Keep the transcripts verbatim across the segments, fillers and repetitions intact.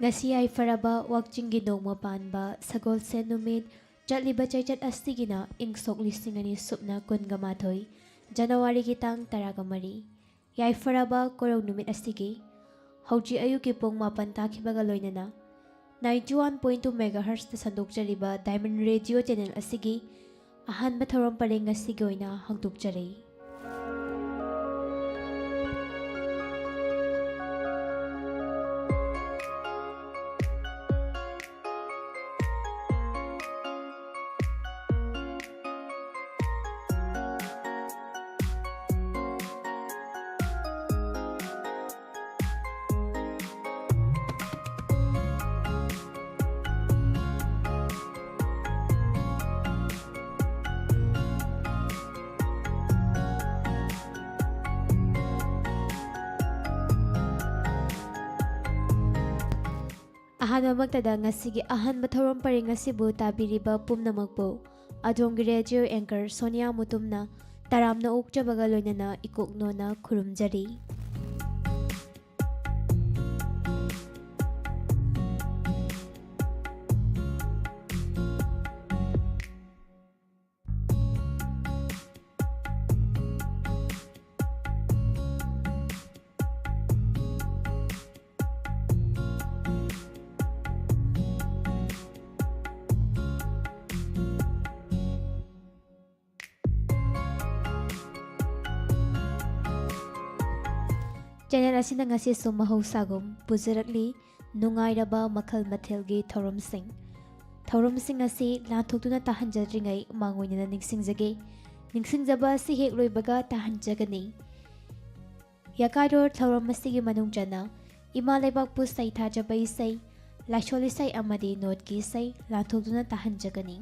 ꯉꯁꯤ ꯌꯥꯏꯐꯔꯕ ꯋꯥꯛꯆꯤꯡꯒꯤ ꯅꯣꯡꯃ ꯄꯥꯟꯕ ꯁꯒꯣꯜꯁꯦꯟ ꯅꯨꯃꯤꯠ, ꯆꯠꯂꯤꯕ ꯆꯩꯆꯠ ꯑꯁꯤꯒꯤꯅ ꯏꯪ ꯁꯣꯛ ꯂꯤꯁꯤꯡ ꯑꯅꯤ ꯁꯨꯞꯅ ꯀꯨꯟꯒ ꯃꯥꯊꯣꯏ, ꯖꯅꯋꯥꯔꯤꯒꯤ ꯇꯥꯡ ꯇꯔꯥꯒ ꯃꯔꯤ, ꯌꯥꯏꯐꯔꯕ ꯀꯣꯔꯧ ꯅꯨꯃꯤꯠ ꯑꯁꯤꯒꯤ ꯍꯧꯖꯤꯛ ꯑꯌꯨꯛꯀꯤ ꯄꯨꯡ ꯃꯥꯄꯟ ꯇꯥꯈꯤꯕꯒ ꯂꯣꯏꯅꯅ ninety one point two megahertzꯇ ꯁꯟꯗꯣꯛꯆꯔꯤꯕ Diamond Radio channel ꯑꯁꯤꯒꯤ ꯑꯍꯥꯟꯕ ꯊꯧꯔꯝ ꯄꯔꯦꯡ ꯑꯁꯤꯒꯤ ꯑꯣꯏꯅ ꯍꯧꯗꯣꯛꯆꯔꯤ꯫ ꯑꯍꯥꯟꯕꯃꯛꯇꯗ ꯉꯁꯤꯒꯤ ꯑꯍꯥꯟꯕ ꯊꯧꯔꯝ ꯄꯔꯦꯡ ꯑꯁꯤꯕꯨ ꯇꯥꯕꯤꯔꯤꯕ ꯄꯨꯝꯅꯃꯛꯄꯨ ꯑꯗꯣꯝꯒꯤ radio anchor ꯁꯣꯅꯤꯌꯥ ꯃꯨꯇꯨꯝꯅ ꯇꯔꯥꯝꯅ ꯑꯣꯛꯆꯕꯒ ꯂꯣꯏꯅꯅ ꯏꯀꯣꯛꯅꯣꯅ ꯈꯨꯔꯨꯝꯖꯔꯤ꯫ Channel ꯑꯁꯤꯅ ꯉꯁꯤꯁꯨ ꯃꯍꯧꯁꯥꯒꯨꯝ ꯄꯨꯖꯔꯛꯂꯤ ꯅꯨꯡꯉꯥꯏꯔꯕ ꯃꯈꯜ ꯃꯊꯦꯜꯒꯤ ꯊꯧꯔꯝꯁꯤꯡ꯫ ꯊꯧꯔꯝꯁꯤꯡ ꯑꯁꯤ ꯂꯥꯟꯊꯣꯛꯇꯨꯅ ꯇꯥꯍꯟꯖꯗ꯭ꯔꯤꯉꯩ ꯃꯥꯡꯑꯣꯏꯅꯅ ꯅꯤꯡꯁꯤꯡꯖꯒꯦ꯫ ꯅꯤꯡꯁꯤꯡꯖꯕ ꯑꯁꯤ ꯍꯦꯛ ꯂꯣꯏꯕꯒ ꯇꯥꯍꯟꯖꯒꯅꯤ꯫ ꯌꯀꯥꯏꯔꯣꯜ ꯊꯧꯔꯝ ꯑꯁꯤꯒꯤ ꯃꯅꯨꯡ ꯆꯟꯅ ꯏꯃꯥ ꯂꯩꯕꯥꯛꯄꯨ ꯁꯩꯊꯥꯖꯕ ꯏꯁꯩ, ꯂꯥꯏꯁꯣꯜ ꯏꯁꯩ ꯑꯃꯗꯤ ꯅꯣꯠꯀꯤ ꯏꯁꯩ ꯂꯥꯟꯊꯣꯛꯇꯨꯅ ꯇꯥꯍꯟꯖꯒꯅꯤ꯫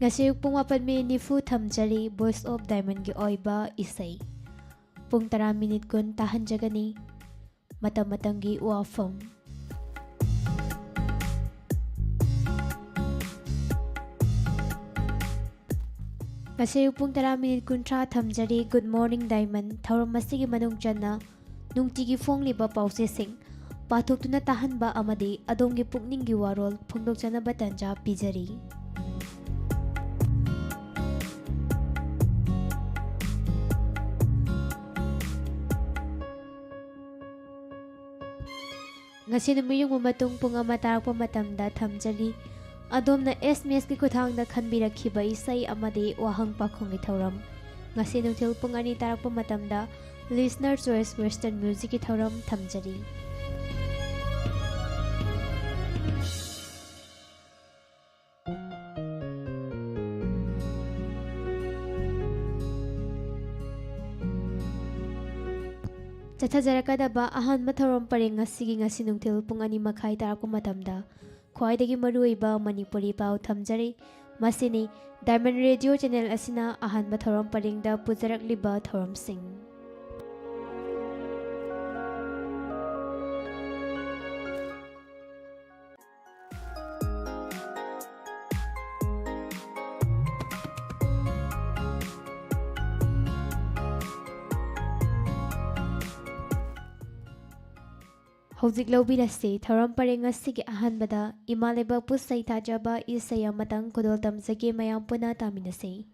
ꯉꯁꯤ ꯑꯌꯨꯛ ꯄꯨꯡ ꯃꯥꯄꯟ ꯃꯤꯅꯤꯠ ꯅꯤꯐꯨ ꯊꯝꯖꯔꯤ Voice of Diamondꯒꯤ ꯑꯣꯏꯕ ꯏꯁꯩ꯫ ꯄꯨꯡ ꯇꯔꯥ ꯃꯤꯅꯤꯠ ꯀꯨꯟ ꯇꯥꯍꯟꯖꯒꯅꯤ꯫ ꯃꯇꯝ ꯃꯇꯝꯒꯤ ꯋꯥꯐꯝ꯫ ꯉꯁꯤ ꯑꯌꯨꯛ ꯄꯨꯡ ꯇꯔꯥ ꯃꯤꯅꯤꯠ ꯀꯨꯟꯊ꯭ꯔꯥ ꯊꯝꯖꯔꯤ꯫ Good Morning Diamond ꯊꯧꯔꯝ ꯑꯁꯤꯒꯤ ꯃꯅꯨꯡ ꯆꯟꯅ ꯅꯨꯡꯇꯤꯒꯤ ꯐꯣꯡꯂꯤꯕ ꯄꯥꯎꯆꯦꯁꯤꯡ ꯄꯥꯊꯣꯛꯇꯨꯅ ꯇꯥꯍꯟꯕ ꯑꯃꯗꯤ ꯑꯗꯣꯝꯒꯤ ꯄꯨꯛꯅꯤꯡꯒꯤ ꯋꯥꯔꯣꯜ ꯐꯣꯡꯗꯣꯛꯆꯅꯕ ꯇꯥꯟꯖꯥ ꯄꯤꯖꯔꯤ꯫ ꯉꯁꯤ ꯅꯨꯃꯤꯠ ꯌꯨꯡꯕ ꯃꯇꯨꯡ ꯄꯨꯡ ꯑꯃ ꯇꯥꯔꯛꯄ ꯃꯇꯝꯗ ꯊꯝꯖꯔꯤ꯫ ꯑꯗꯣꯝꯅ S M S ꯀꯤ ꯈꯨꯠꯊꯥꯡꯗ ꯈꯟꯕꯤꯔꯛꯈꯤꯕ ꯏꯁꯩ ꯑꯃꯗꯤ ꯋꯥꯍꯪ ꯄꯥꯎꯈꯨꯝꯒꯤ ꯊꯧꯔꯝ꯫ ꯉꯁꯤ ꯅꯨꯡꯊꯤꯜ ꯄꯨꯡ ꯑꯅꯤ ꯇꯥꯔꯛꯄ ꯃꯇꯝꯗ Listener Choice Western Music ꯀꯤ ꯊꯧꯔꯝ ꯊꯝꯖꯔꯤ꯫ ꯆꯠꯊꯖꯔꯛꯀꯗꯕ ꯑꯍꯥꯟꯕ ꯊꯧꯔꯝ ꯄꯔꯦꯡ ꯑꯁꯤꯒꯤ ꯉꯁꯤ ꯅꯨꯡꯊꯤꯜ ꯄꯨꯡ ꯑꯅꯤ ꯃꯈꯥꯏ ꯇꯥꯔꯛꯄ ꯃꯇꯝꯗ ꯈ꯭ꯋꯥꯏꯗꯒꯤ ꯃꯔꯨꯑꯣꯏꯕ ꯃꯅꯤꯄꯨꯔꯤ ꯄꯥꯎ ꯊꯝꯖꯔꯤ꯫ ꯃꯁꯤꯅꯤ Diamond Radio Channel ꯑꯁꯤꯅ ꯑꯍꯥꯟꯕ ꯊꯧꯔꯝ ꯄꯔꯦꯡꯗ ꯄꯨꯖꯔꯛꯂꯤꯕ ꯊꯧꯔꯝꯁꯤꯡ꯫ ꯍꯧꯖꯤꯛ ꯂꯧꯕꯤꯔꯁꯤ ꯊꯧꯔꯝ ꯄꯔꯦꯡ ꯑꯁꯤꯒꯤ ꯑꯍꯥꯟꯕꯗ ꯏꯃꯥ ꯂꯩꯕꯥꯛꯄꯨ ꯁꯩꯊꯥꯖꯕ ꯏꯁꯩ ꯑꯃꯇꯪ ꯈꯨꯗꯣꯜ ꯇꯝꯖꯒꯦ, ꯃꯌꯥꯝ ꯄꯨꯟꯅ ꯇꯥꯃꯤꯟꯅꯁꯤ꯫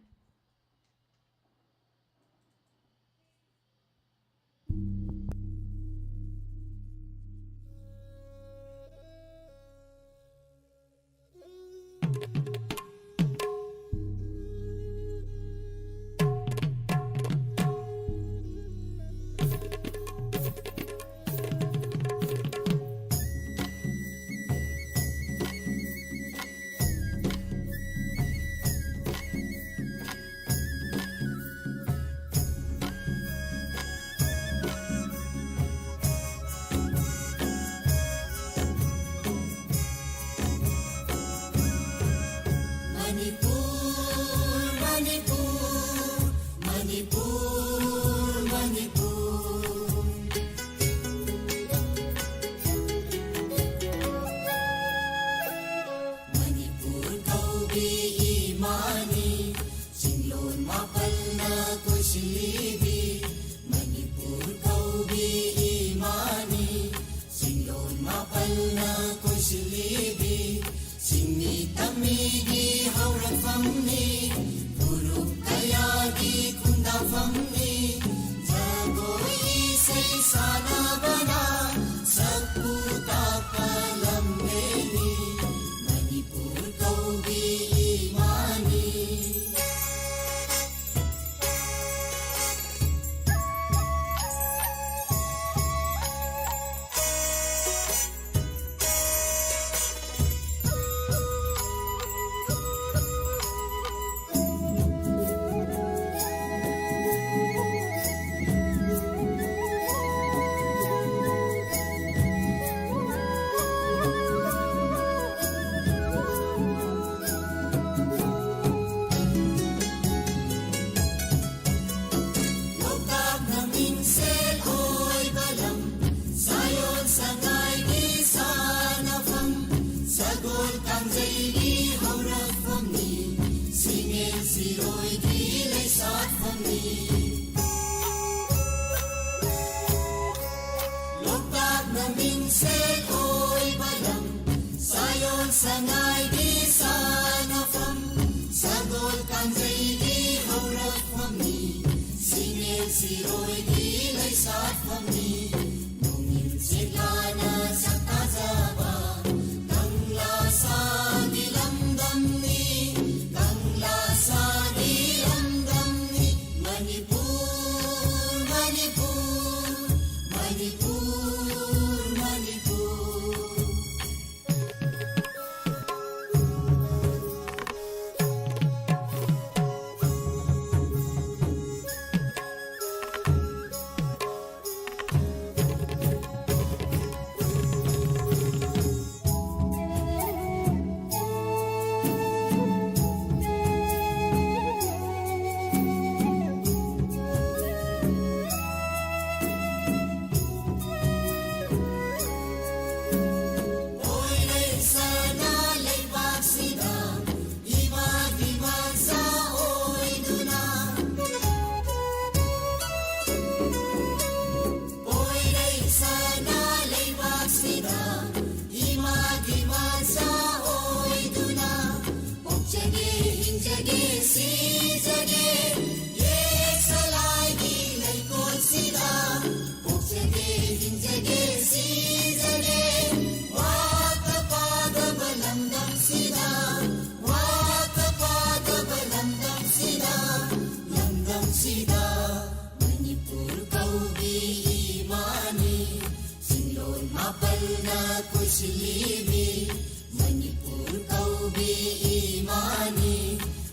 ꯁꯤꯜꯂꯤꯕꯤ, ꯃꯅꯤꯄꯨꯔ ꯀꯧꯕꯤ ꯏꯃꯥꯅꯤ,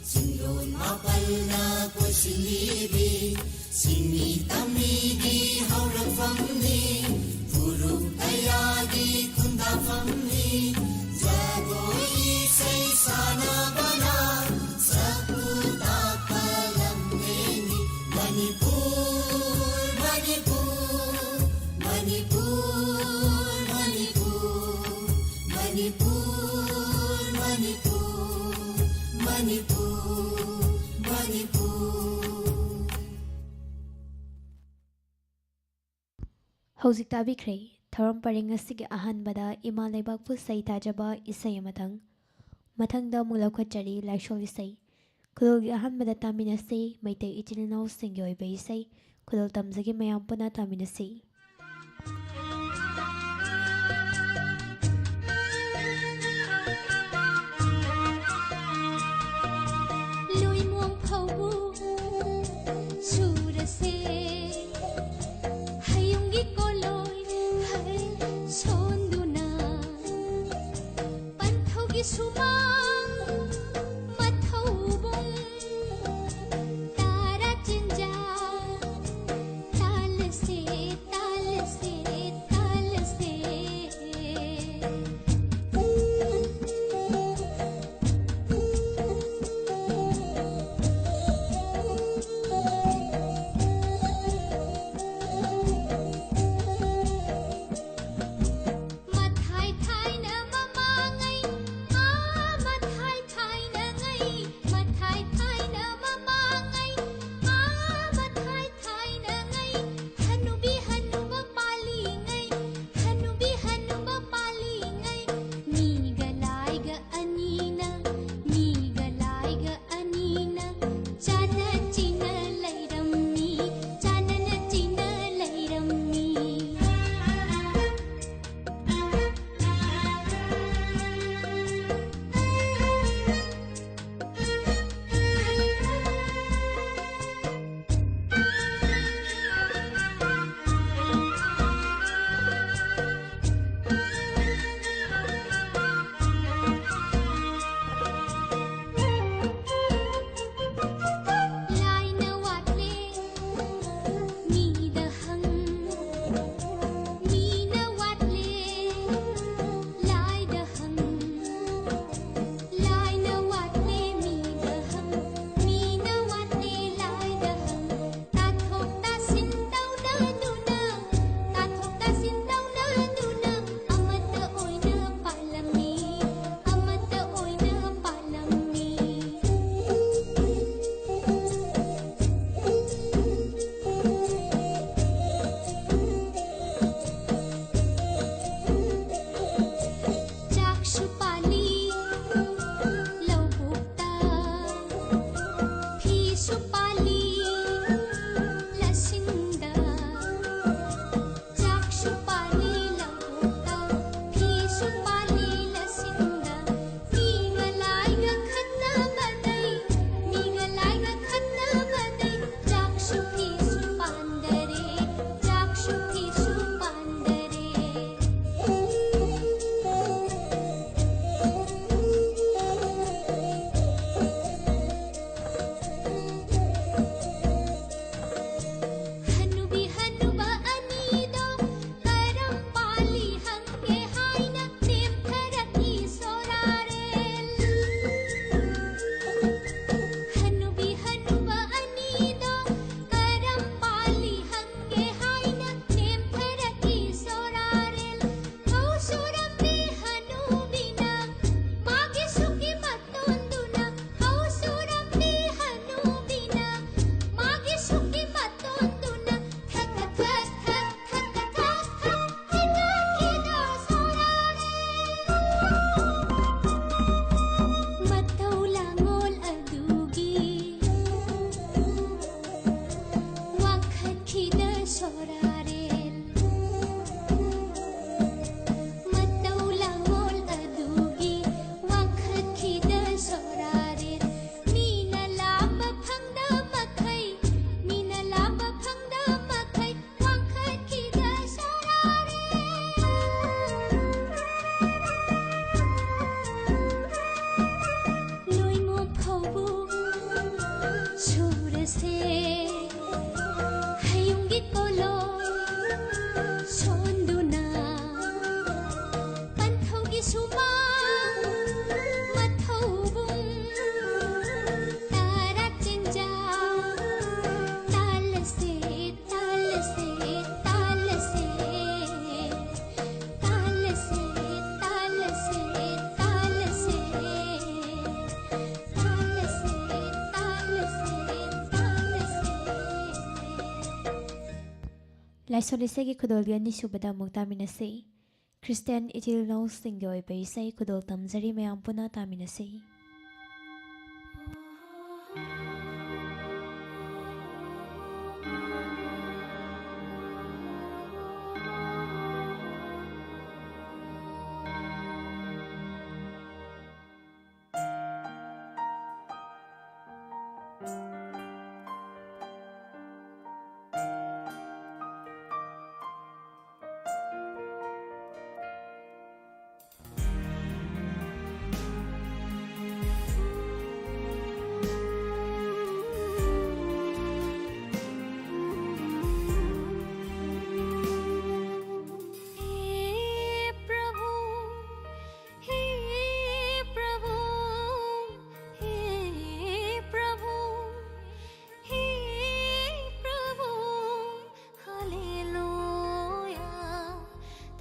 ꯆꯤꯡꯂꯣꯟ ꯃꯥꯄꯜꯅ ꯀꯣꯏꯁꯤꯜꯂꯤꯕꯤ, ꯁꯤꯡꯃꯤ ꯇꯝꯃꯤꯒꯤ ꯍꯧꯔꯛꯐꯝꯅꯤ, ꯐꯨꯔꯨꯞ ꯀꯌꯥꯒꯤ ꯈꯨꯟꯗꯥꯐꯝꯅꯤ, ꯖꯒꯣꯏ ꯏꯁꯩ ꯁꯥꯟꯅꯕꯅ ꯁꯛꯄꯨ ꯇꯥꯛꯄ ꯂꯝꯂꯦꯟꯅꯤ꯫ ꯃꯅꯤꯄꯨꯔ, ꯃꯅꯤꯄꯨꯔ, ꯃꯅꯤꯄꯨꯔ, ꯃꯅꯤꯄꯨꯔ, ꯃꯅꯤꯄꯨꯔ, ꯃꯅꯤꯄꯨꯔ, ꯃꯅꯤꯄꯨꯔ, ꯃꯅꯤꯄꯨꯔ꯫ ꯍꯧꯖꯤꯛ ꯇꯥꯕꯤꯈ꯭ꯔꯦ ꯊꯧꯔꯝ ꯄꯔꯦꯡ ꯑꯁꯤꯒꯤ ꯑꯍꯥꯟꯕꯗ ꯏꯃꯥ ꯂꯩꯕꯥꯛꯄꯨ ꯁꯩꯊꯥꯖꯕ ꯏꯁꯩ ꯑꯃꯇꯪ꯫ ꯃꯊꯪꯗ ꯑꯃꯨꯛ ꯂꯧꯈꯠꯆꯔꯤ ꯂꯥꯏꯁꯣꯜ ꯏꯁꯩ꯫ ꯈꯨꯗꯣꯜꯒꯤ ꯑꯍꯥꯟꯕꯗ ꯇꯥꯃꯤꯟꯅꯁꯤ ꯃꯩꯇꯩ ꯏꯆꯤꯜ ꯏꯅꯥꯎꯁꯤꯡꯒꯤ ꯑꯣꯏꯕ ꯏꯁꯩ꯫ ꯈꯨꯗꯣꯜ ꯇꯝꯖꯒꯦ, ꯃꯌꯥꯝ ꯄꯨꯟꯅ ꯇꯥꯃꯤꯟꯅꯁꯤ꯫ ꯂꯣꯏꯃꯣꯡ ꯐꯧꯕꯨ ꯁꯨꯔꯁꯦ, ꯍꯌꯨꯝꯒꯤ ꯀꯣꯂꯣꯏ ꯍꯩ ꯁꯣꯟꯗꯨꯅ, ꯄꯟꯊꯧꯒꯤ ꯁꯨꯃꯥꯡ ꯃꯊꯧꯕꯨꯡ ꯇꯔꯥ ꯆꯤꯟꯖꯥ, ꯇꯥꯜꯂꯁꯦ, ꯇꯥꯜꯂꯁꯦ, ꯇꯥꯜꯂꯁꯦ꯫ ꯃꯊꯥꯏ ꯊꯥꯏꯅ ꯃꯃꯥꯡꯉꯩ ꯑꯥ ꯂꯥꯏꯁꯣꯟ ꯏꯁꯩꯒꯤ ꯈꯨꯗꯣꯜꯒꯤ ꯑꯅꯤꯁꯨꯕꯗ ꯑꯃꯨꯛ ꯇꯥꯃꯤꯟꯅꯁꯤ꯫ ꯈ꯭ꯔꯤꯁꯇꯤꯌꯥꯟ ꯏꯆꯤꯜ ꯏꯅꯥꯎꯁꯤꯡꯒꯤ ꯑꯣꯏꯕ ꯏꯁꯩ ꯈꯨꯗꯣꯜ ꯇꯝꯖꯔꯤ, ꯃꯌꯥꯝ ꯄꯨꯟꯅ ꯇꯥꯃꯤꯟꯅꯁꯤ꯫ हे प्रभु, हे प्रभु, हे प्रभु, हे प्रभु, हालेलुया,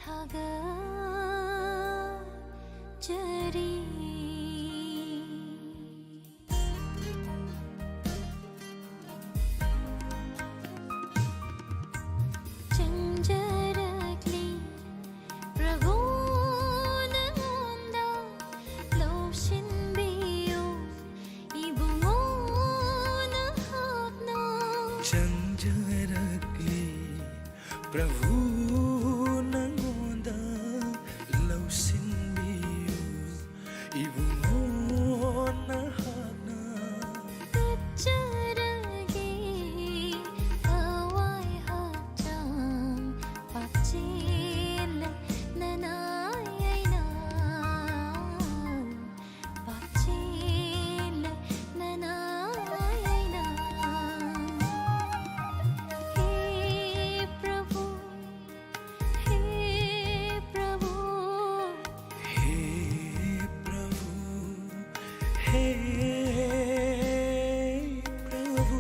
थागत चरी। ꯆꯪꯖꯔꯛꯂꯤ ꯄ꯭ꯔꯚꯨ ꯅꯉꯣꯟꯗ, ꯂꯧꯁꯤꯟꯕꯤꯌꯨ ꯏꯕꯨꯡꯉꯣ ꯅꯍꯥꯛꯅ꯫ ꯆꯪꯖꯔꯛꯂꯤ ꯄ꯭ꯔꯚꯨ ꯅꯉꯣꯟꯗ, ꯂꯧꯁꯤꯟꯕꯤꯌꯨ ꯏꯕꯨꯡꯉꯣ ꯅꯍꯥꯛꯅ꯫ ꯀꯠꯆꯔꯒꯦ ꯊꯋꯥꯏ ꯍꯛꯆꯥꯡ, ꯄꯥꯞꯆꯦꯜꯂꯦ ꯅꯅꯥꯏ ꯑꯩꯅ꯫ ꯄꯥꯞꯆꯦꯜꯂꯦ ꯅꯅꯥꯏ ꯑꯩꯅ꯫ हे प्रभु, हे प्रभु, हे प्रभु, हे प्रभु।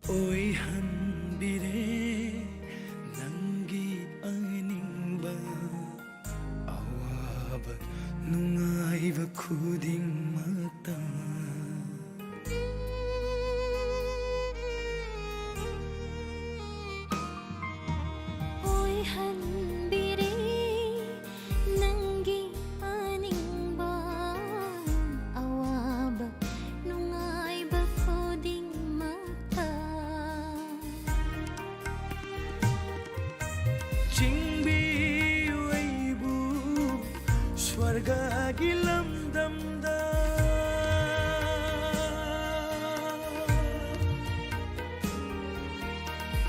ꯑꯣꯏꯍꯟꯕꯤꯔꯦ ꯅꯪꯒꯤ ꯑꯅꯤꯡꯕ, ꯑꯋꯥꯕ ꯅꯨꯡꯉꯥꯏꯕ ꯈꯨꯗꯤꯡꯃꯛꯇ꯫ ꯑꯣꯏꯍꯟꯕꯤꯔꯦ ꯅꯪꯒꯤ ꯑꯅꯤꯡꯕ, ꯑꯋꯥꯕ ꯅꯨꯡꯉꯥꯏꯕ ꯈꯨꯗꯤꯡꯃꯛꯇ꯫ ꯆꯤꯡꯕꯤꯌꯨ ꯑꯩꯕꯨ ꯁ꯭ꯋꯔꯒꯒꯤ ꯂꯝꯗꯝꯗ꯫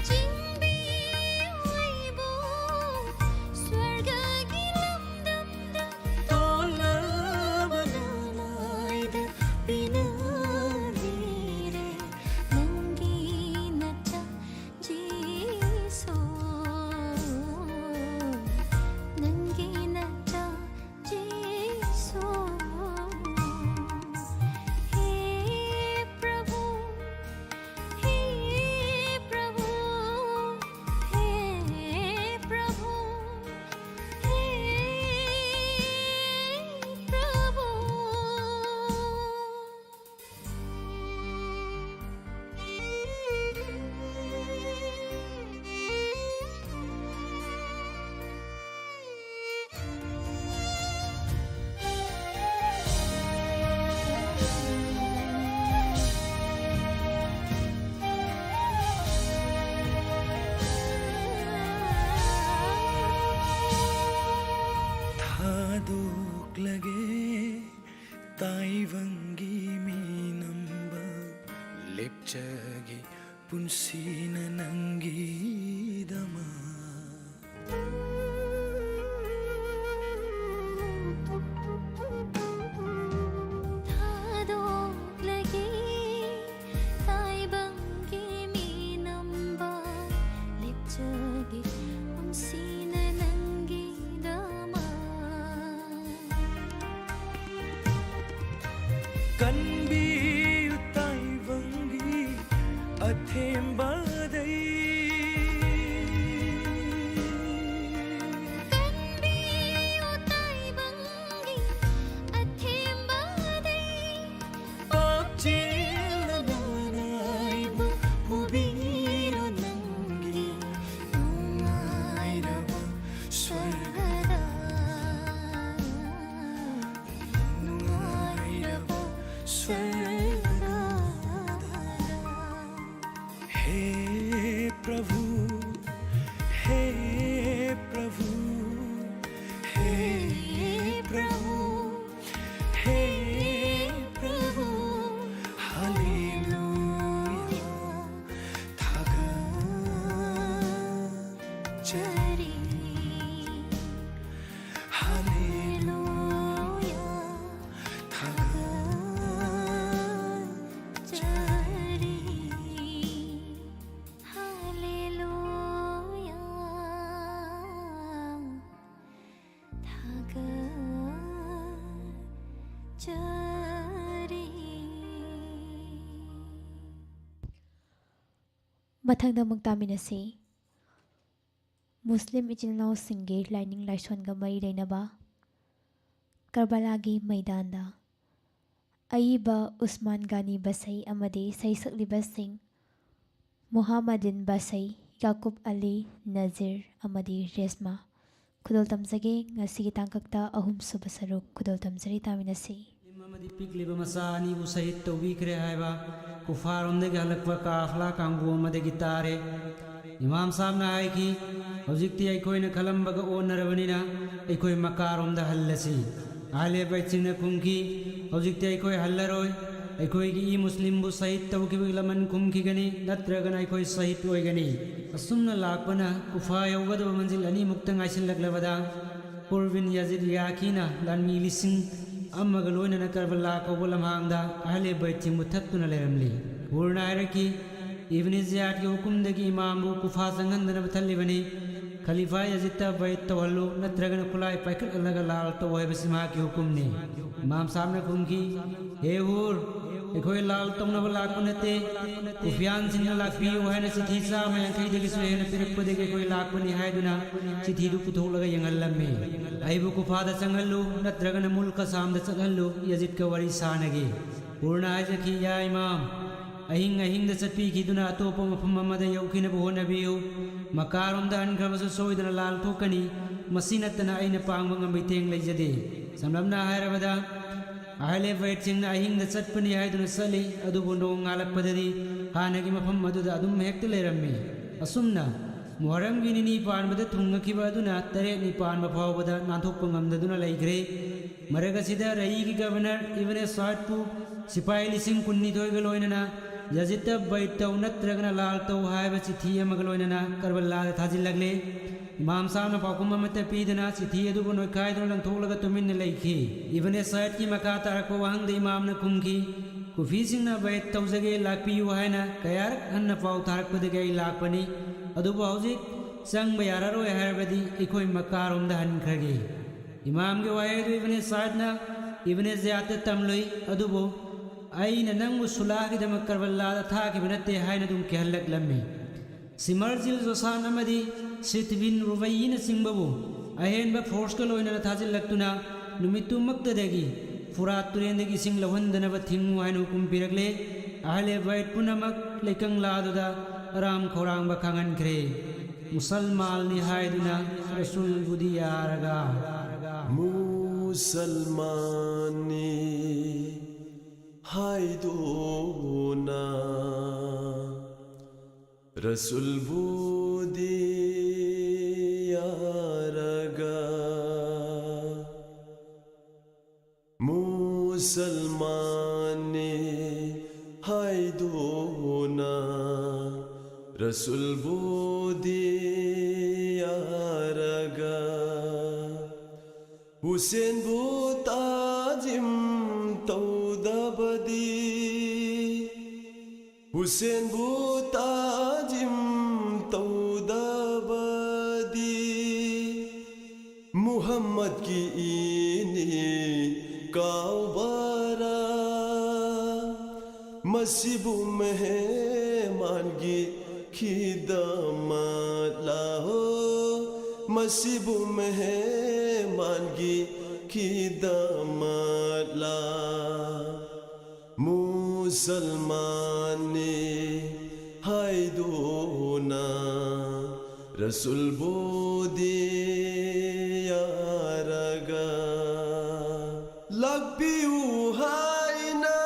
ꯆꯤꯡꯕꯤꯌꯨ ꯑꯩꯕꯨ ꯁ꯭ꯋꯔꯒꯒꯤ ꯂꯝꯗꯝꯗ꯫ ꯇꯣꯜꯂꯕ ꯅꯃꯥꯏꯗ ꯄꯤꯅꯕꯤꯔꯦ ꯅꯪꯒꯤ ꯅꯆꯥ ꯖꯤꯁꯨ, ꯅꯪꯒꯤ ꯅꯆꯥ ꯖꯤꯁꯨ꯫ ꯆꯔꯤ꯫ ꯍꯥꯂꯦꯂꯨꯌꯥ, ꯊꯥꯒꯠꯆꯔꯤ꯫ ꯍꯥꯂꯦꯂꯨꯌꯥ, ꯊꯥꯒꯠꯆꯔꯤ꯫ ꯃꯊꯪꯗ ꯑꯃꯨꯛ ꯇꯥꯃꯤꯟꯅꯁꯤ꯫ ꯃꯨꯁꯂꯤꯝ ꯏꯆꯤꯜ ꯏꯅꯥꯎꯁꯤꯡꯒꯤ ꯂꯥꯏꯅꯤꯡ ꯂꯥꯏꯁꯣꯟꯒ ꯃꯔꯤ ꯂꯩꯅꯕ ꯀꯔꯕꯂꯥꯒꯤ ꯃꯩꯗꯥꯟꯗ ꯑꯏꯕ ꯎꯁꯃꯥꯟ ꯒꯥꯅꯤ ꯕꯁꯩ ꯑꯃꯗꯤ ꯁꯩꯁꯛꯂꯤꯕꯁꯤꯡ ꯃꯨꯍꯥꯃꯗꯤꯟ ꯕꯁꯩ, ꯌꯥꯀꯨꯕ ꯑꯂꯤ, ꯅꯖꯤꯔ ꯑꯃꯗꯤ ꯔꯦꯁꯃꯥ꯫ ꯈꯨꯗꯣꯜ ꯇꯝꯖꯒꯦ꯫ ꯉꯁꯤꯒꯤ ꯇꯥꯡꯀꯛꯇ ꯑꯍꯨꯝꯁꯨꯕ ꯁꯔꯨꯛ ꯈꯨꯗꯣꯜ ꯇꯝꯖꯔꯤ, ꯇꯥꯃꯤꯟꯅꯁꯤ꯫ ꯏꯃꯥꯝ ꯑꯃꯗꯤ ꯄꯤꯛꯂꯤꯕ ꯃꯆꯥ ꯑꯅꯤꯕꯨ ꯁꯍꯤꯗ ꯇꯧꯕꯤꯈ꯭ꯔꯦ ꯍꯥꯏꯕ ꯀꯨꯐꯥꯔꯣꯝꯗꯒꯤ ꯍꯜꯂꯛꯄ ꯀꯥꯐꯂꯥ ꯀꯥꯡꯕꯨ ꯑꯃꯗꯒꯤ ꯇꯥꯔꯦ꯫ ꯏꯃꯥꯝ ꯁꯥꯕꯅ ꯍꯥꯏꯈꯤ, "ꯍꯧꯖꯤꯛꯇꯤ ꯑꯩꯈꯣꯏꯅ ꯈꯜꯂꯝꯕꯒ ꯑꯣꯟꯅꯔꯕꯅꯤꯅ ꯑꯩꯈꯣꯏ ꯃꯀꯥꯔꯣꯝꯗ ꯍꯜꯂꯁꯤ꯫" ꯑꯍꯂꯦ ꯕꯩꯠꯁꯤꯡꯅ ꯈꯨꯝꯈꯤ, "ꯍꯧꯖꯤꯛꯇꯤ ꯑꯩꯈꯣꯏ ꯍꯜꯂꯔꯣꯏ꯫ ꯑꯩꯈꯣꯏꯒꯤ ꯏ ꯃꯨꯁꯂꯤꯝꯕꯨ ꯁꯍꯤꯗ ꯇꯧꯈꯤꯕꯒꯤ ꯂꯃꯟ ꯈꯨꯝꯈꯤꯒꯅꯤ, ꯅꯠꯇ꯭ꯔꯒꯅ ꯑꯩꯈꯣꯏ ꯁꯍꯤꯗ ꯑꯣꯏꯒꯅꯤ꯫" ꯑꯁꯨꯝꯅ ꯂꯥꯛꯄꯅ ꯀꯨꯐꯥ ꯌꯧꯒꯗꯕ ꯃꯟꯖꯤꯜ ꯑꯅꯤꯃꯨꯛꯇ ꯉꯥꯏꯁꯤꯜꯂꯛꯂꯕꯗ ꯄꯨꯔ ꯕꯤꯟ ꯌꯥꯖꯤꯗ ꯌꯥꯈꯤꯅ ꯂꯥꯟꯃꯤ ꯂꯤꯁꯤꯡ ꯑꯃꯒ ꯂꯣꯏꯅꯅ ꯀꯔꯕꯂꯥ ꯀꯧꯕ ꯂꯝꯍꯥꯡꯗ ꯑꯍꯂꯦ ꯕꯩꯠꯁꯤꯡꯕꯨ ꯊꯠꯇꯨꯅ ꯂꯩꯔꯝꯂꯤ꯫ ꯄꯨꯔꯅ ꯍꯥꯏꯔꯛꯈꯤ, "ꯏꯕꯅꯤ ꯖꯤꯌꯥꯗꯀꯤ ꯍꯨꯀꯨꯝꯗꯒꯤ ꯏꯃꯥꯝꯕꯨ ꯀꯨꯐꯥ ꯆꯪꯍꯟꯗꯅꯕ ꯊꯠꯂꯤꯕꯅꯤ꯫ ꯈꯂꯤꯐꯥ ꯌꯥꯖꯤꯗꯇ ꯕꯩꯠ ꯇꯧꯍꯜꯂꯨ, ꯅꯠꯇ꯭ꯔꯒꯅ ꯈꯨꯠꯂꯥꯏ ꯄꯥꯏꯈꯠꯍꯜꯂꯒ ꯂꯥꯜ ꯇꯧ ꯍꯥꯏꯕꯁꯤ ꯃꯍꯥꯛꯀꯤ ꯍꯨꯀꯨꯝꯅꯤ꯫" ꯏꯃꯥꯝ ꯁꯥꯕꯅ ꯈꯨꯝꯈꯤ, "ꯍꯦ ꯍꯨꯔ, ꯑꯩꯈꯣꯏ ꯂꯥꯜ ꯇꯧꯅꯕ ꯂꯥꯛꯄ ꯅꯠꯇꯦ꯫ ꯀꯨꯐꯤꯌꯥꯟꯁꯤꯡꯅ ꯂꯥꯛꯄꯤꯌꯨ ꯍꯥꯏꯅ ꯆꯤꯊꯤ ꯆꯥꯝꯃ ꯌꯥꯡꯈꯩꯗꯒꯤꯁꯨ ꯍꯦꯟꯅ ꯄꯤꯔꯛꯄꯗꯒꯤ ꯑꯩꯈꯣꯏ ꯂꯥꯛꯄꯅꯤ" ꯍꯥꯏꯗꯨꯅ ꯆꯤꯊꯤꯗꯨ ꯄꯨꯊꯣꯛꯂꯒ ꯌꯦꯡꯍꯜꯂꯝꯃꯤ꯫ "ꯑꯩꯕꯨ ꯀꯨꯐꯥꯗ ꯆꯪꯍꯜꯂꯨ, ꯅꯠꯇ꯭ꯔꯒꯅ ꯃꯨꯜꯀ ꯁꯥꯝꯗ ꯆꯠꯍꯜꯂꯨ, ꯌꯥꯖꯤꯗꯀ ꯋꯥꯔꯤ ꯁꯥꯅꯒꯦ꯫" ꯄꯨꯔꯅ ꯍꯥꯏꯖꯈꯤ, "ꯌꯥ ꯏꯃꯥꯝ, ꯑꯍꯤꯡ ꯑꯍꯤꯡꯗ ꯆꯠꯄꯤꯈꯤꯗꯨꯅ ꯑꯇꯣꯞꯄ ꯃꯐꯝ ꯑꯃꯗ ꯌꯧꯈꯤꯅꯕ ꯍꯣꯠꯅꯕꯤꯌꯨ꯫ ꯃꯀꯥꯔꯣꯝꯗ ꯍꯟꯈ꯭ꯔꯕꯁꯨ ꯁꯣꯏꯗꯅ ꯂꯥꯜ ꯊꯣꯛꯀꯅꯤ꯫ ꯃꯁꯤ ꯅꯠꯇꯅ ꯑꯩꯅ ꯄꯥꯡꯕ ꯉꯝꯕ ꯏꯇꯦꯡ ꯂꯩꯖꯗꯦ꯫" ꯁꯝꯂꯞꯅ ꯍꯥꯏꯔꯕꯗ, ꯑꯍꯂꯦ ꯕꯩꯠꯁꯤꯡꯅ ꯑꯍꯤꯡꯗ ꯆꯠꯄꯅꯤ ꯍꯥꯏꯗꯨꯅ ꯆꯠꯂꯤ, ꯑꯗꯨꯕꯨ ꯅꯣꯡ ꯉꯥꯜꯂꯛꯄꯗꯗꯤ ꯍꯥꯟꯅꯒꯤ ꯃꯐꯝ ꯑꯗꯨꯗ ꯑꯗꯨꯝ ꯍꯦꯛꯇ ꯂꯩꯔꯝꯃꯤ꯫ ꯑꯁꯨꯝꯅ ꯃꯨꯍꯔꯝꯒꯤ ꯅꯤꯅꯤ ꯄꯥꯟꯕꯗ ꯊꯨꯡꯉꯛꯈꯤꯕ ꯑꯗꯨꯅ ꯇꯔꯦꯠꯅꯤ ꯄꯥꯟꯕ ꯐꯥꯎꯕꯗ ꯅꯥꯟꯊꯣꯛꯄ ꯉꯝꯗꯗꯨꯅ ꯂꯩꯈ꯭ꯔꯦ꯫ ꯃꯔꯛ ꯑꯁꯤꯗ ꯔꯩꯒꯤ ꯒꯕꯔꯅꯔ ꯏꯕꯅꯦ ꯁꯥꯗꯄꯨ ꯁꯤꯄꯥꯍꯤ ꯂꯤꯁꯤꯡ ꯀꯨꯟꯅꯤꯊꯣꯏꯒ ꯂꯣꯏꯅꯅ ꯌꯥꯖꯤꯗꯇ ꯕꯩꯠ ꯇꯧ ꯅꯠꯇ꯭ꯔꯒꯅ ꯂꯥꯜ ꯇꯧ ꯍꯥꯏꯕ ꯆꯤꯊꯤ ꯑꯃꯒ ꯂꯣꯏꯅꯅ ꯀꯔꯕꯂꯥꯗ ꯊꯥꯖꯤꯜꯂꯛꯂꯦ꯫ ꯏꯃꯥꯝ ꯁꯥꯍꯕꯅ ꯄꯥꯎꯈꯨꯝ ꯑꯃꯠꯇ ꯄꯤꯗꯅ ꯆꯤꯊꯤ ꯑꯗꯨꯕꯨ ꯅꯣꯏꯈꯥꯏꯗꯨꯅ ꯂꯪꯊꯣꯛꯂꯒ ꯇꯨꯃꯤꯟꯅ ꯂꯩꯈꯤ꯫ ꯏꯕꯅꯦ ꯁꯥꯏꯗꯀꯤ ꯃꯈꯥ ꯇꯥꯔꯛꯄ ꯋꯥꯍꯪꯗ ꯏꯃꯥꯝꯅ ꯈꯨꯝꯈꯤ, "ꯀꯨꯐꯤꯁꯤꯡꯅ ꯕꯩꯠ ꯇꯧꯖꯒꯦ, ꯂꯥꯛꯄꯤꯌꯨ ꯍꯥꯏꯅ ꯀꯌꯥꯔꯛ ꯍꯟꯅ ꯄꯥꯎ ꯊꯥꯔꯛꯄꯗꯒꯤ ꯑꯩ ꯂꯥꯛꯄꯅꯤ꯫ ꯑꯗꯨꯕꯨ ꯍꯧꯖꯤꯛ ꯆꯪꯕ ꯌꯥꯔꯔꯣꯏ ꯍꯥꯏꯔꯕꯗꯤ ꯑꯩꯈꯣꯏ ꯃꯛꯀꯥꯔꯣꯝꯗ ꯍꯟꯈ꯭ꯔꯒꯦ"꯫ ꯏꯃꯥꯝꯒꯤ ꯋꯥꯍꯩ ꯑꯗꯨ ꯏꯕꯅꯦ ꯁꯥꯏꯗꯅ ꯏꯕꯅꯦ ꯖꯤꯌꯥꯗꯇ ꯇꯝꯂꯨꯏ꯫ ꯑꯗꯨꯕꯨ ꯑꯩꯅ ꯅꯪꯕꯨ ꯁꯨꯂꯥꯍꯒꯤꯗꯃꯛ ꯀꯔꯕꯂꯥꯗ ꯊꯥꯈꯤꯕ ꯅꯠꯇꯦ ꯍꯥꯏꯅ ꯑꯗꯨꯝ ꯀꯤꯍꯜꯂꯛꯂꯝꯃꯤ꯫ ꯁꯤꯃꯔ ꯖꯤꯜ ꯖꯣꯁꯥꯟ ꯑꯃꯗꯤ ꯁꯤꯠ ꯕꯤꯟ ꯔꯨꯕꯩꯌꯤꯅꯆꯤꯡꯕꯕꯨ ꯑꯍꯦꯟꯕ ꯐꯣꯔꯁꯀ ꯂꯣꯏꯅꯅ ꯊꯥꯖꯤꯜꯂꯛꯇꯨꯅ ꯅꯨꯃꯤꯠꯇꯨꯃꯛꯇꯗꯒꯤ ꯐꯨꯔꯥꯠ ꯇꯨꯔꯦꯟꯗꯒꯤ ꯏꯁꯤꯡ ꯂꯧꯍꯟꯗꯅꯕ ꯊꯤꯡꯉꯨ ꯍꯥꯏꯅ ꯍꯨꯀꯨꯝ ꯄꯤꯔꯛꯂꯦ꯫ ꯑꯍꯂꯦ ꯕꯩꯠ ꯄꯨꯝꯅꯃꯛ ꯂꯩꯀꯪꯂꯥꯗꯨꯗ ꯑꯔꯥꯝ ꯈꯧꯔꯥꯡꯕ ꯈꯥꯡꯍꯟꯈ꯭ꯔꯦ꯫ ꯃꯨꯁꯜꯃꯥꯜꯅꯤ ꯍꯥꯏꯗꯨꯅ ꯔꯁꯨꯜꯕꯨꯗꯤ ꯌꯥꯔꯒ꯫ ꯃꯨꯁꯜꯃꯥꯟꯅꯤ ꯍꯥꯏꯗꯨꯅ ꯔꯁꯨꯜꯕꯨꯗꯤ ꯌꯥꯔꯒ꯫ ꯃꯨꯁꯜꯃꯥꯟꯅꯤ ꯍꯥꯏꯗꯨꯅ ꯔꯁꯨꯜꯕꯨꯗꯤ ꯌꯥꯔꯒ꯫ ꯍꯨꯁꯦꯟꯕꯨ ꯇꯥꯖꯤꯝ ꯇꯧꯗꯕꯗꯤ꯫ ꯍꯨꯁꯦꯟꯕꯨ ꯇꯥꯖꯤꯝ ꯇꯧꯗꯕꯗꯤ꯫ ꯃꯨꯍꯝꯃꯗꯀꯤ ꯏꯅꯤ ꯀꯥꯎꯕꯔꯥ? ꯃꯁꯤꯕꯨ ꯃꯦꯍꯃꯥꯟꯒꯤ ꯈꯤꯗꯃꯠꯂꯥ ꯍꯣ? ꯃꯁꯤꯕꯨ ꯃꯦꯍꯃꯥꯟꯒꯤ ꯈꯤꯗꯃꯠꯂꯥ? ꯃꯨꯁꯜꯃꯥꯟꯅꯤ ꯍꯥꯏꯗꯨꯅ ꯔꯁꯨꯜꯕꯨꯗꯤ ꯌꯥꯔꯒ꯫ ꯂꯥꯛꯄꯤꯌꯨ ꯍꯥꯏꯅ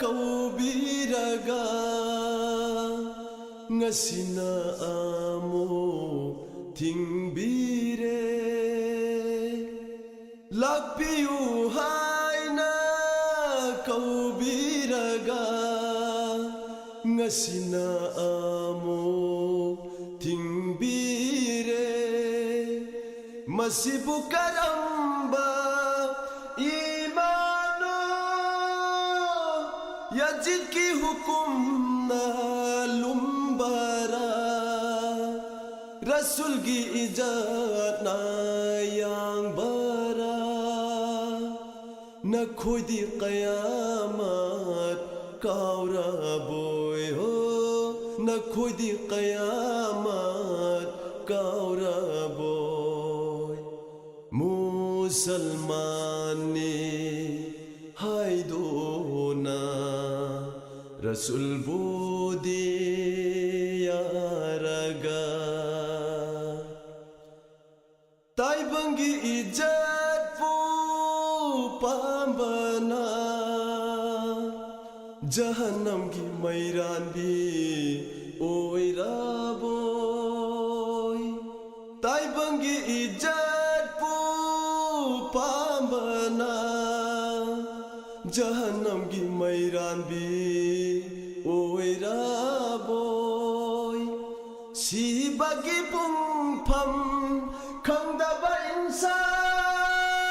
ꯀꯧꯕꯤꯔꯒ ꯉꯁꯤꯅ ꯑꯃꯨꯛ ꯊꯤꯡꯕꯤꯔꯦ꯫ ꯂꯥꯛꯄꯤꯌꯨ ꯍꯥꯏꯅ ꯀꯧꯕꯤꯔꯒ ꯑꯁꯤꯅ ꯑꯃꯨꯛ ꯊꯤꯡꯕꯤꯔꯦ꯫ ꯃꯁꯤꯕꯨ ꯀꯔꯝꯕ ꯏꯃꯥꯟꯅꯣ? ꯌꯥꯖꯤꯠꯀꯤ ꯍꯨꯀꯨꯝꯅ ꯂꯨꯝꯕꯔꯥ? ꯔꯁꯨꯜꯒꯤ ꯏꯖꯠꯅ ꯌꯥꯡꯕꯔꯥ? ꯅꯈꯣꯏꯗꯤ ꯀꯌꯥꯃꯠ ꯀꯥꯎꯔꯕꯣꯏ ꯍꯣ? ꯅꯈꯣꯏꯗꯤ ꯀꯌꯥꯃꯠ ꯀꯥꯎꯔꯕꯣꯏ? ꯃꯨꯁꯜꯃꯥꯟꯅꯤ ꯍꯥꯏꯗꯨꯅ ꯔꯁꯨꯜꯕꯨꯗꯤ ꯌꯥꯔꯒ, ꯇꯥꯏꯕꯪꯒꯤ ꯏꯖꯠꯄꯨ ꯄꯥꯝꯕꯅ ꯖꯍꯟꯅꯝꯒꯤ ꯃꯩꯔꯥꯟꯕꯤ ꯑꯣꯏꯔꯕꯣꯏ? ꯇꯥꯏꯕꯪꯒꯤ ꯏꯖꯠꯄꯨ ꯄꯥꯝꯕꯅ ꯖꯍꯟꯅꯝꯒꯤ ꯃꯩꯔꯥꯟꯕꯤ ꯑꯣꯏꯔꯕꯣꯏ? ꯁꯤꯕꯒꯤ ꯄꯨꯡꯐꯝ ꯈꯪꯗꯕ ꯏꯟꯁꯥꯟ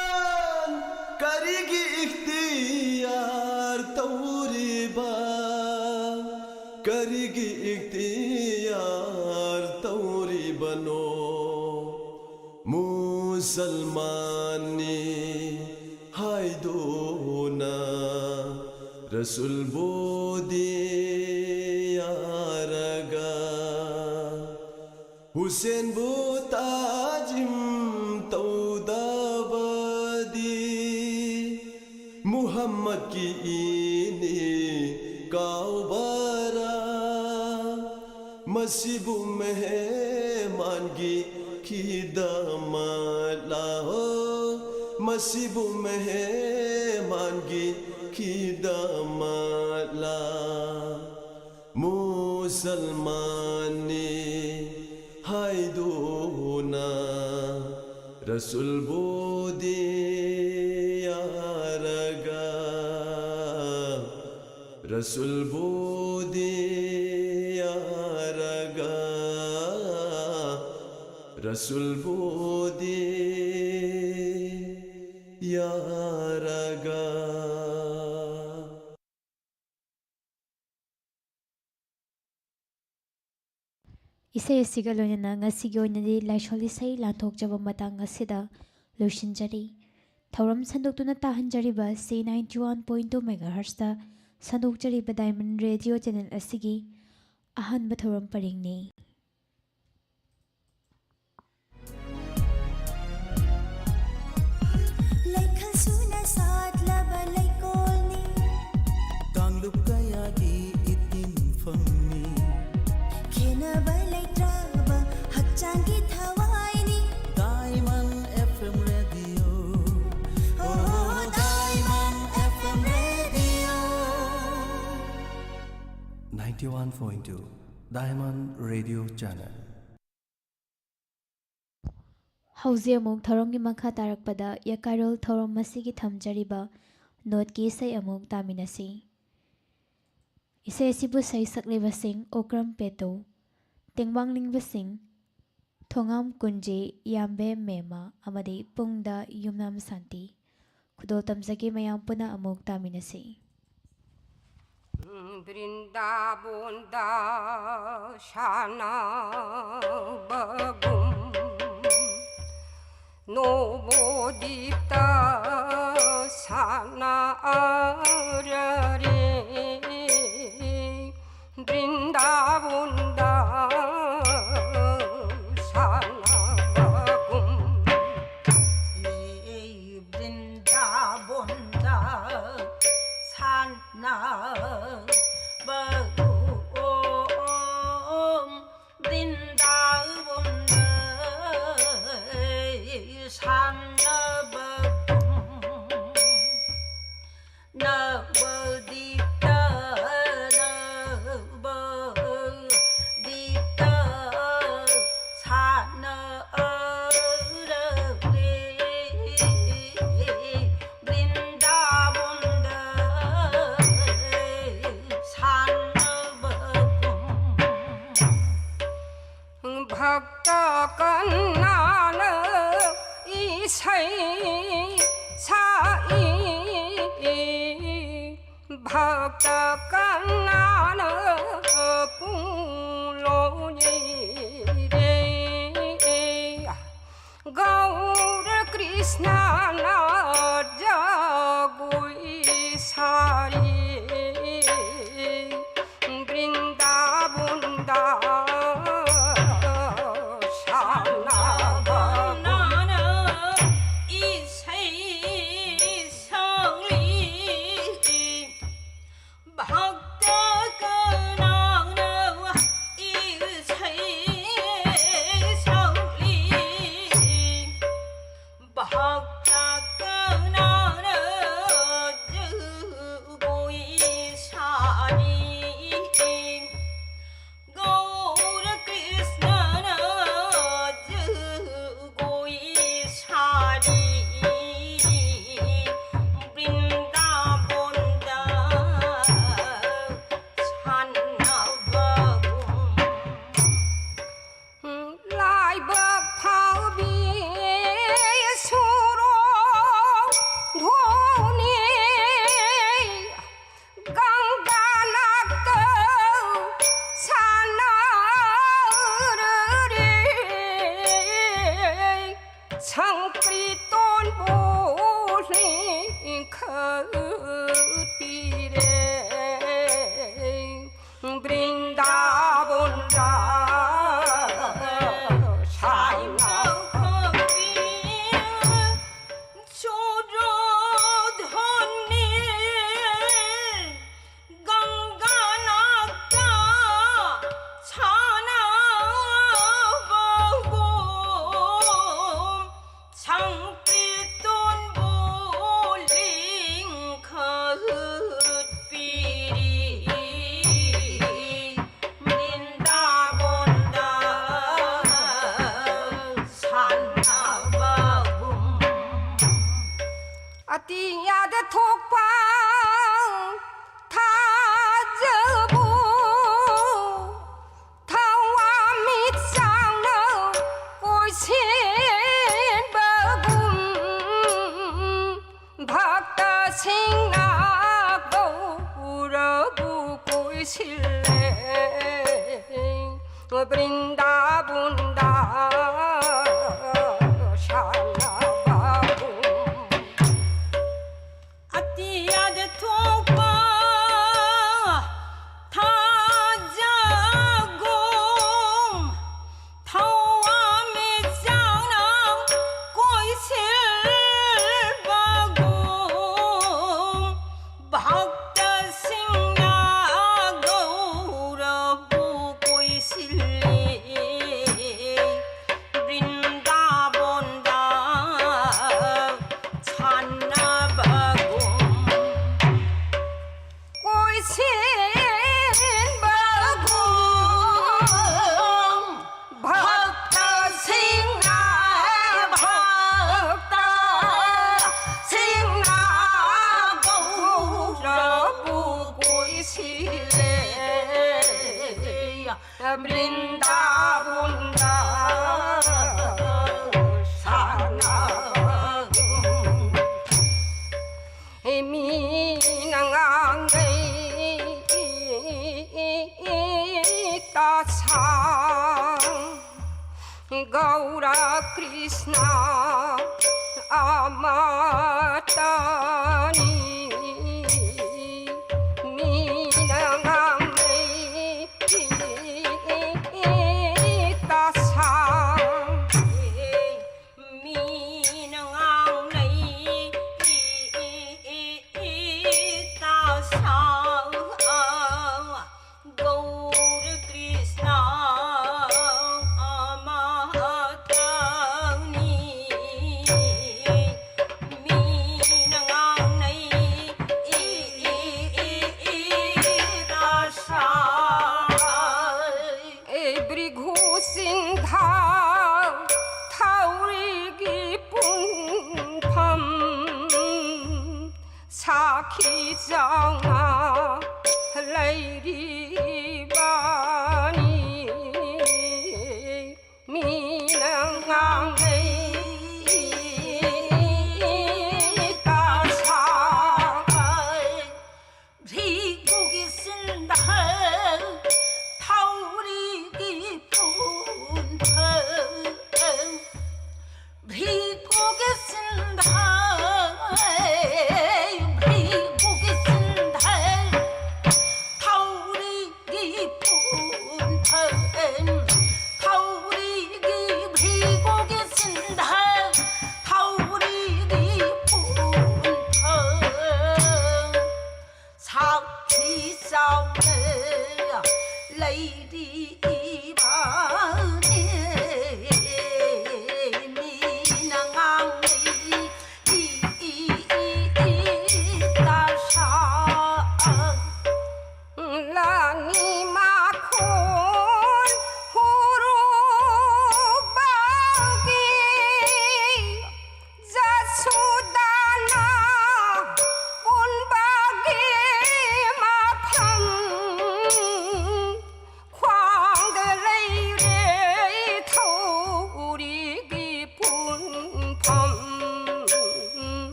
ꯀꯔꯤꯒꯤ ꯏꯈꯇꯤꯌꯥꯔ ꯇꯧꯔꯤꯕ? ꯀꯔꯤꯒꯤ ꯏꯈꯇꯤꯌꯥꯔ ꯇꯧꯔꯤꯕꯅꯣ? ꯃꯨꯁꯜꯃꯥꯟꯅꯤ ꯍꯥꯏꯗꯨꯅ ꯔꯁꯨꯜꯕꯨꯗꯤ ꯌꯥꯔꯒ, ꯍꯨꯁꯦꯟꯕꯨ ꯇꯥꯖꯤꯝ ꯇꯧꯗꯕꯗꯤ ꯃꯨꯍꯝꯃꯗꯀꯤ ꯏꯅꯤ ꯀꯥꯎꯕꯔꯥ? ꯃꯁꯤꯕꯨ ꯃꯦꯍꯃꯥꯟꯒꯤ ꯈꯤꯗꯃꯠꯂꯥ ꯍꯣ? ꯃꯁꯤꯕꯨ ꯃꯦꯍꯃꯥꯟꯒꯤ ꯈꯤꯗꯃꯠꯂꯥ? ꯃꯨꯁꯜꯃꯥꯟꯅꯤ ꯍꯥꯏꯗꯨꯅ ꯔꯁꯨꯜꯕꯨꯗꯤ ꯌꯥꯔꯒ, ꯔꯁꯨꯜꯕꯨꯗꯤ ꯔꯁꯨꯜꯕꯨꯗꯤ ꯌꯥꯔꯒ꯫ ꯏꯁꯩ ꯑꯁꯤꯒ ꯂꯣꯏꯅꯅ ꯉꯁꯤꯒꯤ ꯑꯣꯏꯅꯗꯤ ꯂꯥꯏꯁꯣꯜ ꯏꯁꯩ ꯂꯥꯟꯊꯣꯛꯆꯕ ꯃꯇꯥꯡ ꯑꯁꯤꯗ ꯂꯣꯏꯁꯤꯟꯖꯔꯤ꯫ ꯊꯧꯔꯝ ꯁꯟꯗꯣꯛꯇꯨꯅ ꯇꯥꯍꯟꯖꯔꯤꯕ ꯑꯁꯤ ninety one point two megahertzꯇ ꯁꯟꯗꯣꯛꯆꯔꯤꯕ Diamond Radio channel ꯑꯁꯤꯒꯤ ꯑꯍꯥꯟꯕ ꯊꯧꯔꯝ ꯄꯔꯤꯡꯅꯤ꯫ ꯂꯩꯈꯜ ꯁꯨꯅ ꯁꯥꯠꯂꯕ ꯂꯩꯀꯣꯜꯅꯤ꯫ ꯀꯥꯡꯂꯨꯞ ꯀꯌꯥꯒꯤ ꯏꯇꯤꯟꯐꯝꯅꯤ꯫ ꯈꯦꯟꯅꯕ ꯂꯩꯇ꯭ꯔꯕ ꯍꯛꯆꯥꯡꯒꯤ ꯊꯋꯥꯏꯅꯤ꯫ Diamond F M Radio. Oh, Diamond F M Radio. Ninety one point two Diamond Radio Channel. ꯍꯧꯖꯤꯛ ꯑꯃꯨꯛ ꯊꯧꯔꯝꯒꯤ ꯃꯈꯥ ꯇꯥꯔꯛꯄꯗ ꯌꯀꯥꯏꯔꯣꯜ ꯊꯧꯔꯝ ꯑꯁꯤꯒꯤ ꯊꯝꯖꯔꯤꯕ ꯅꯣꯠꯀꯤ ꯏꯁꯩ ꯑꯃꯨꯛ ꯇꯥꯃꯤꯟꯅꯁꯤ꯫ ꯏꯁꯩ ꯑꯁꯤꯕꯨ ꯁꯩꯁꯛꯂꯤꯕꯁꯤꯡ ꯑꯣꯀ꯭ꯔꯝ ꯄꯦꯇꯣ, ꯇꯦꯡꯕꯥꯡ ꯂꯤꯡꯕꯁꯤꯡ ꯊꯣꯉꯥꯝ ꯀꯨꯟꯖꯦ, ꯌꯥꯝꯕꯦꯝ ꯃꯦꯃ ꯑꯃꯗꯤ ꯄꯨꯡꯗ ꯌꯨꯝꯅꯥꯝ ꯁꯥꯟꯇꯤ꯫ ꯈꯨꯗꯣꯜ ꯇꯝꯖꯒꯦ, ꯃꯌꯥꯝ ꯄꯨꯟꯅ ꯑꯃꯨꯛ ꯇꯥꯃꯤꯟꯅꯁꯤ꯫ ꯕ꯭ꯔꯤꯟꯗꯥꯕꯣꯟꯗ ꯁꯥꯟꯅꯕꯒꯨꯝ, ꯅꯣꯕꯣꯗꯤꯞꯇ ꯁꯥꯟꯅꯔꯔꯦ꯫ ꯕ꯭ꯔꯤꯟꯗꯥꯕꯣꯟꯗ ꯁꯥꯟꯅꯕꯒꯨꯝ꯫ ꯕ꯭ꯔꯤꯟꯗꯥꯕꯣꯟꯗ ꯁꯥꯟꯅꯕꯒꯨꯝ, ꯕ꯭ꯔꯤꯟꯗꯥꯕꯣꯟꯗ ꯁꯥꯟꯅꯕꯒꯨꯝ, ꯅꯕꯗꯤꯞꯇ ꯅꯕ ꯚꯛꯇ ꯀꯅꯥꯅ ꯏꯁꯩ ꯁꯛꯏ? ꯚꯛꯇ ꯀꯅꯥꯅ ꯄꯨꯡꯂꯣ ꯌꯩꯔꯦ? ꯒꯧꯔ ꯀ꯭ꯔꯤꯁꯅꯅ ꯖꯒꯣꯏ ꯁꯥꯔꯤ꯫ ꯕ꯭ꯔꯤꯟꯗꯥꯕꯨꯟꯗ ꯁꯥꯟꯅꯕ ꯅꯥꯅ ꯏꯁꯩ ꯁꯛꯂꯤ꯫ ꯚꯛꯇ ꯀꯅꯥꯅ ꯏꯁꯩ ꯁꯛꯂꯤ? ꯚꯛꯇ ꯁꯤꯜꯂꯦ꯫ ꯕ꯭ꯔꯤꯟꯗꯥꯕꯨꯟꯗ ꯁꯥꯟꯅꯕꯒꯨꯝ꯫ ꯑꯇꯤꯌꯥꯗ ꯊꯣꯛꯄ ꯊꯥꯖꯒꯨꯝ, ꯊꯋꯥꯟꯃꯤꯆꯥꯛꯅ ꯀꯣꯏꯁꯤꯜꯕꯒꯨꯝ, ꯚꯛꯇꯁꯤꯡꯅ ꯒꯧꯔꯕꯨ ꯀꯣꯏꯁꯤꯜꯂꯤ꯫ ꯕ꯭ꯔꯤꯟꯗꯥꯕꯣꯟꯗ ꯁꯥꯟꯅꯕꯒꯨꯝ, ꯀꯣꯏꯁꯤꯟꯕꯒꯨꯝ, ꯚꯛꯇꯁꯤꯡꯅ, ꯚꯛꯇꯁꯤꯡꯅ ꯒꯧꯔꯕꯨ ꯀꯣꯏꯁꯤꯜꯂꯦ꯫ ꯕ꯭ꯔꯤꯟꯗꯥꯕꯨꯟꯗ ꯁꯥꯟꯅꯒꯨꯝ꯫ ꯃꯤꯅ ꯉꯥꯡꯅꯩ ꯇꯥꯁꯥꯡ ꯒꯧꯔ ꯀ꯭ꯔꯤꯁꯅ ꯑꯃꯇꯅꯤ꯫ ꯃꯤꯅ ꯉꯥꯡꯅꯩ ꯇꯥꯁꯥꯡ꯫ ꯃꯤꯅ ꯉꯥꯡꯅꯩ ꯇꯥꯁꯥꯡ꯫ ꯒꯧꯔ ꯀ꯭ꯔꯤꯁꯅ ꯑꯃꯇꯅꯤ꯫ ꯃꯤꯅ ꯉꯥꯡꯅꯩ ꯏ, ꯏ, ꯏ, ꯏ, ꯇꯥꯁꯥꯏ꯫ ꯑꯦ ꯕ꯭ꯔꯤꯒꯨ ꯁꯤꯡꯙ ꯊꯧꯔꯤꯒꯤ ꯄꯨꯟꯐꯝ ꯁꯥꯈꯤ ꯆꯥꯎꯅ ꯂꯩꯔꯤꯕꯅꯤ꯫ ꯃꯤꯅ ꯉꯥꯡꯅꯩ ꯇꯥꯁꯥꯏ꯫ ꯚ꯭ꯔꯤꯒꯨꯒꯤ ꯁꯤꯟꯗ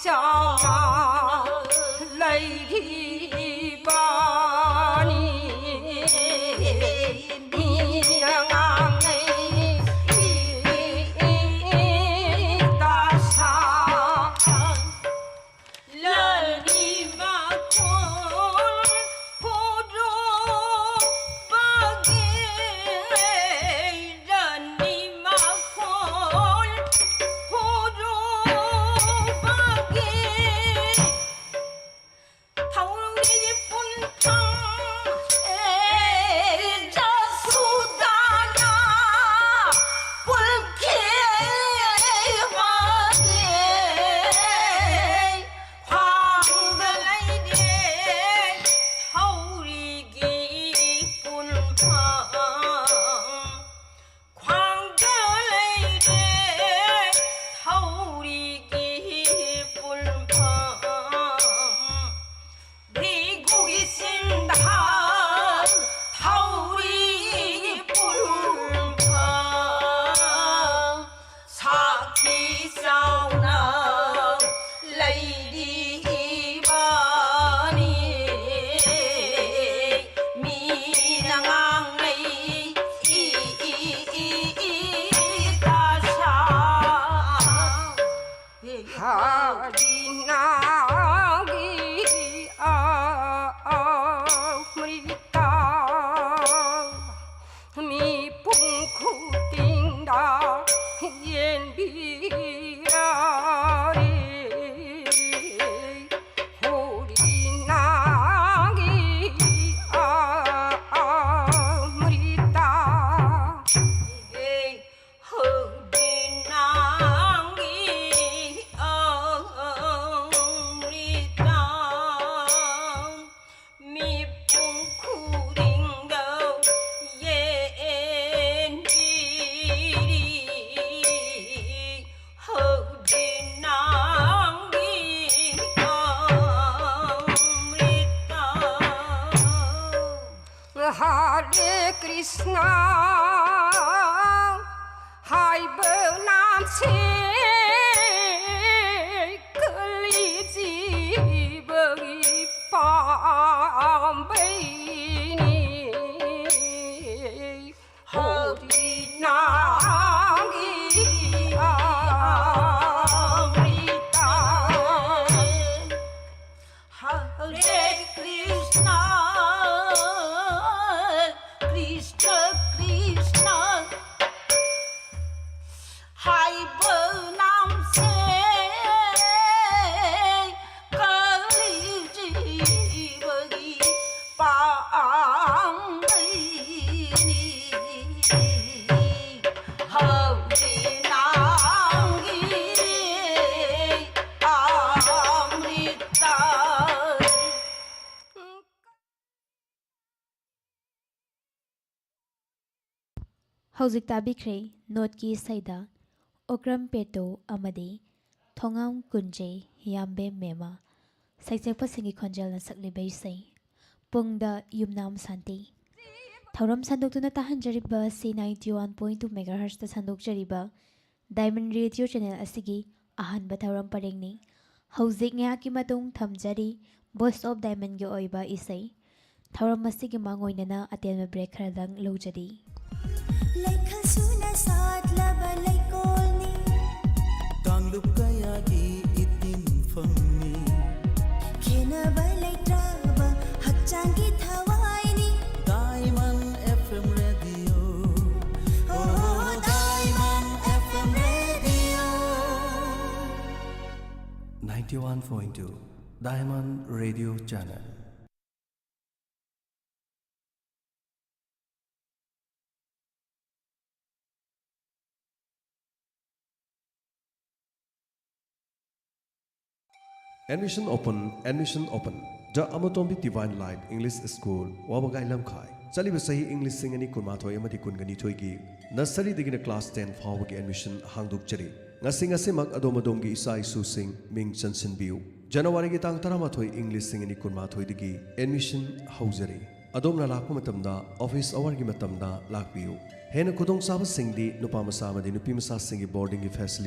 ꯆꯥꯎꯅ ꯂꯩꯔꯤꯕꯅꯤ꯫ ꯃꯤꯅ ꯉꯥꯡꯅꯩ ꯇꯥꯁꯥ꯫ ꯂꯥꯜꯒꯤ ꯃꯈꯣꯜ ꯍꯨꯗꯣꯛꯄꯒꯤ, ꯂꯥꯜꯒꯤ ꯃꯈꯣꯜ ꯍꯨꯗꯣꯛꯄꯒꯤ ꯊꯧꯔꯤ ꯄꯨꯟꯐꯝ, ꯑꯦ, ꯖꯁꯨꯗꯥꯅ ꯄꯨꯜꯈꯤꯕꯒꯤ ꯈ꯭ꯋꯥꯡꯗ ꯂꯩꯔꯦ ꯊꯧꯔꯤꯒꯤ ꯄꯨꯟꯐꯝ꯫ ꯈ꯭ꯋꯥꯡꯗ ꯂꯩꯔꯦ ꯊꯧꯔꯤꯒꯤ ꯄꯨꯟꯐꯝ꯫ ꯚ꯭ꯔꯤꯒꯨꯒꯤ ꯆꯤꯟꯗ ꯊꯧꯔꯤꯒꯤ ꯄꯨꯟꯐꯝ꯫ ꯁꯥꯈꯤ ꯆꯥꯎꯅ ꯂꯩꯔꯤꯕꯅꯤ꯫ ꯃꯤꯅ ꯉꯥꯡꯅꯩ E, E, E, E, E, ꯇꯥꯁꯥ꯫ ꯍꯔꯤꯅꯥꯒꯤ ꯑꯃ꯭ꯔꯤꯇ ꯃꯤꯄꯨꯝ ꯈꯨꯗꯤꯡꯗ ꯌꯦꯟꯕꯤꯔꯔꯦ꯫ ꯍꯣꯔꯤꯅꯥꯒꯤ ꯑꯃ꯭ꯔꯤꯇ꯫ ꯍꯣꯔꯤꯅꯥꯒꯤ ꯑꯃ꯭ꯔꯤꯇ꯫ ꯃꯤꯄꯨꯝ ꯈꯨꯗꯤꯡꯗ ꯌꯦꯟꯕꯤꯔꯤ ꯍꯧꯖꯤꯛ ꯅꯪꯒꯤ ꯑꯃ꯭ꯔꯤꯇ꯫ ꯍꯔꯦ ꯀ꯭ꯔꯤꯁꯅ ꯍꯥꯏꯕ ꯅꯥꯝꯁꯦ ꯍꯧꯖꯤꯛ ꯇꯥꯕꯤꯈ꯭ꯔꯦ ꯅꯣꯠꯀꯤ ꯏꯁꯩꯗ ꯑꯣꯀ꯭ꯔꯝ ꯄꯦꯇꯣ ꯑꯃꯗꯤ ꯊꯣꯉꯥꯝ ꯀꯨꯟꯖꯦ ꯌꯥꯝꯕꯦꯝ ꯃꯦꯃ ꯁꯩꯁꯛꯄꯁꯤꯡꯒꯤ ꯈꯣꯟꯖꯦꯜꯅ ꯁꯛꯂꯤꯕ ꯏꯁꯩ ꯄꯨꯡꯗ ꯌꯨꯝꯅꯥꯝ ꯁꯥꯟꯇꯤ꯫ ꯊꯧꯔꯝ ꯁꯟꯗꯣꯛꯇꯨꯅ ꯇꯥꯍꯟꯖꯔꯤꯕ ꯑꯁꯤ ninety one point two megahertzꯇ ꯁꯟꯗꯣꯛꯆꯔꯤꯕ Diamond Radio channel ꯑꯁꯤꯒꯤ ꯑꯍꯥꯟꯕ ꯊꯧꯔꯝ ꯄꯔꯦꯡꯅꯤ꯫ ꯍꯧꯖꯤꯛ ꯉꯥꯏꯍꯥꯛꯀꯤ ꯃꯇꯨꯡ ꯊꯝꯖꯔꯤ Voice of Diamondꯒꯤ ꯑꯣꯏꯕ ꯏꯁꯩ꯫ ꯊꯧꯔꯝ ꯑꯁꯤꯒꯤ ꯃꯥꯡꯑꯣꯏꯅꯅ ꯑꯇꯦꯟꯕ break ꯈꯔꯗꯪ ꯂꯧꯖꯔꯤ꯫ ꯂꯩꯈꯜ ꯁꯨꯅ ꯁꯥꯠꯂꯕ ꯂꯩꯀꯣꯜꯅꯤ꯫ ꯀꯥꯡꯂꯨꯞ ꯀꯌꯥꯒꯤ ꯏꯇꯤꯟꯐꯝꯅꯤ꯫ ꯈꯦꯟꯅꯕ ꯂꯩꯇ꯭ꯔꯕ ꯍꯛꯆꯥꯡꯒꯤ ꯊꯋꯥꯏꯅꯤ꯫ Diamond F M Radio. Oh, Diamond F M Radio. Ninety one point two Diamond Radio Channel. Admission open, admission open. The Amatombi Divine Light English School, ꯋꯥꯕꯒꯥꯏ ꯂꯝꯈꯥꯏ꯫ ꯆꯠꯂꯤꯕ ꯆꯍꯤ ꯏꯪ ꯂꯤꯁꯤꯡ ꯑꯅꯤ ꯀꯨꯟꯃꯥꯊꯣꯏ ꯑꯃꯗꯤ ꯀꯨꯟꯒꯅꯤꯊꯣꯏꯒꯤ nurseryꯗꯒꯤꯅ class ten ꯐꯥꯎꯕꯒꯤ admission ꯍꯥꯡꯗꯣꯛꯆꯔꯤ꯫ ꯉꯁꯤ ꯉꯁꯤꯃꯛ ꯑꯗꯣꯝ ꯑꯗꯣꯝꯒꯤ ꯏꯆꯥ ꯏꯁꯨꯁꯤꯡ ꯃꯤꯡ ꯆꯟꯁꯤꯟꯕꯤꯌꯨ꯫ ꯖꯅꯋꯥꯔꯤꯒꯤ ꯇꯥꯡ ꯇꯔꯥꯃꯥꯊꯣꯏ ꯏꯪ ꯂꯤꯁꯤꯡ ꯑꯅꯤ ꯀꯨꯟꯃꯥꯊꯣꯏꯗꯒꯤ admission ꯍꯧꯖꯔꯤ꯫ ꯑꯗꯣꯝꯅ ꯂꯥꯛꯄ ꯃꯇꯝꯗ office hourꯒꯤ ꯃꯇꯝꯗ ꯂꯥꯛꯄꯤꯌꯨ꯫ ꯍꯦꯟꯅ ꯈꯨꯗꯣꯡꯆꯥꯕꯁꯤꯡꯗꯤ ꯅꯨꯄꯥ ꯃꯆꯥ ꯑꯃꯗꯤ ꯅꯨꯄꯤ ꯃꯆꯥꯁꯤꯡꯒꯤ boardingꯒꯤ facility